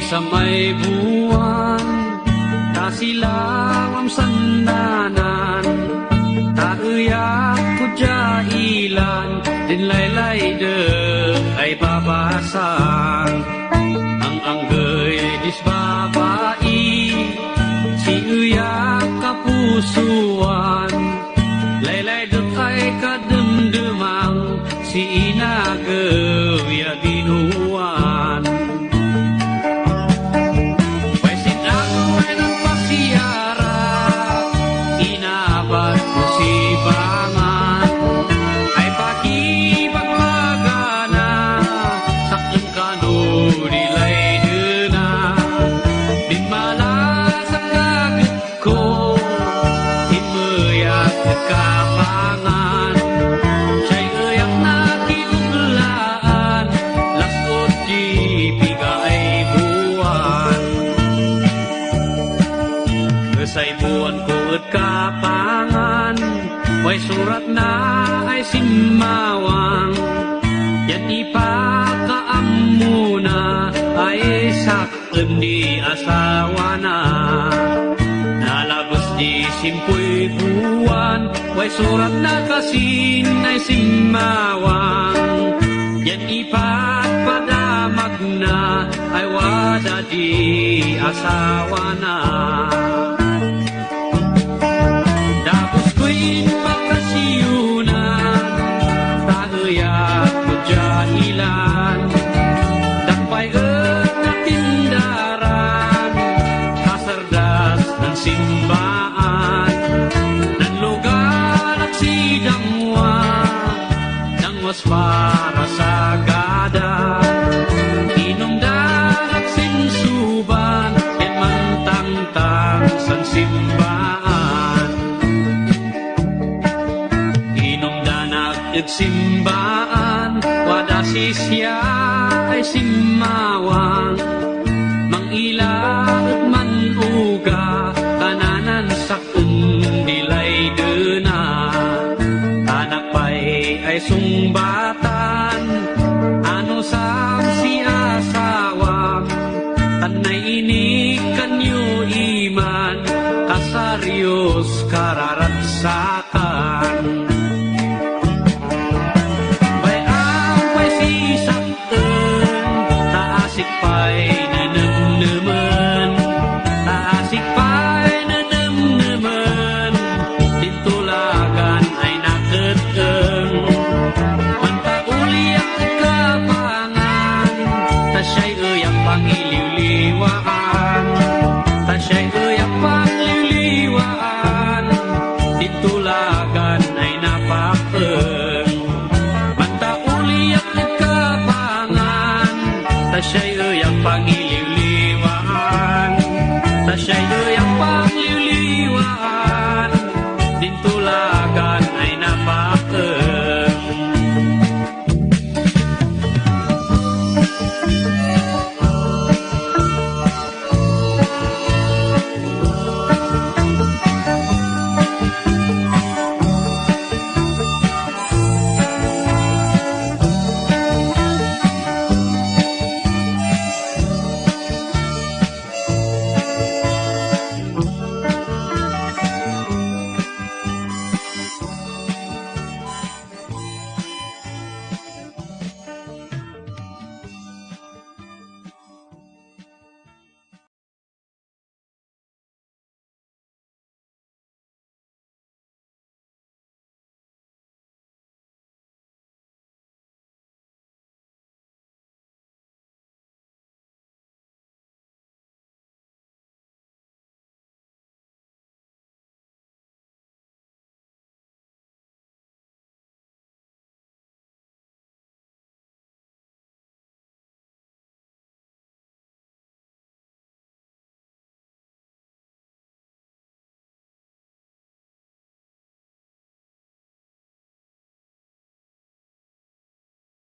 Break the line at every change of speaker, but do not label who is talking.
sa may buwan, kasilang ang sandanan, tauyak ko dya ilan, din laylay de ay babasang, ang anggay dis babai, si uyak kapusuan, laylay de ay kademdemang, si inagaw ya dinuan. Paisin ako ay nagpasiyara, inabat ko si Bangan, ay pakipagpagana, sakit kano nilay dena, din malasang gagit ko, inmayak kapangan, siya'y ayak na kiuglaan, lasot di bigay buwan. Kesay buwan ko at kapangan, way surat na ay simawang, yan ipakaam muna, ay sakit di asawa na. Nalabas di simpuy buwan, way surat na kasin ay simawang, yan ipagpadamag na, ay wada di asawa na. Tapos ko'y pakasiyunan, tauyak ko dyan ilan, dakpay at natindaran, kasardas ng simbaan, ng lugar at sidamwa, ng was para sa gada, inumdan at sinsuban, yan mantangtang san simbaan. Inumdan at simbaan, wada sisya ay simawang, mangila at manuga, kananan sa kundilay dena, anak pa'y ay sungbatan, ano sa si asawa, tanay ini kanyo iman, kasaryos kararatsakan. Bay away sisakten, taasik pa'y nanamnaman, taasik pa'y nanamnaman, titulagan ay naketeng, mantauliyak kapangan, ta siya'y uyak pangiliwliwaan, ta siya'y uyak pangliliwaan, titulagan ay napakeng, mantauliyak kapangan, ta siya'y uyak pangiliwliwaan,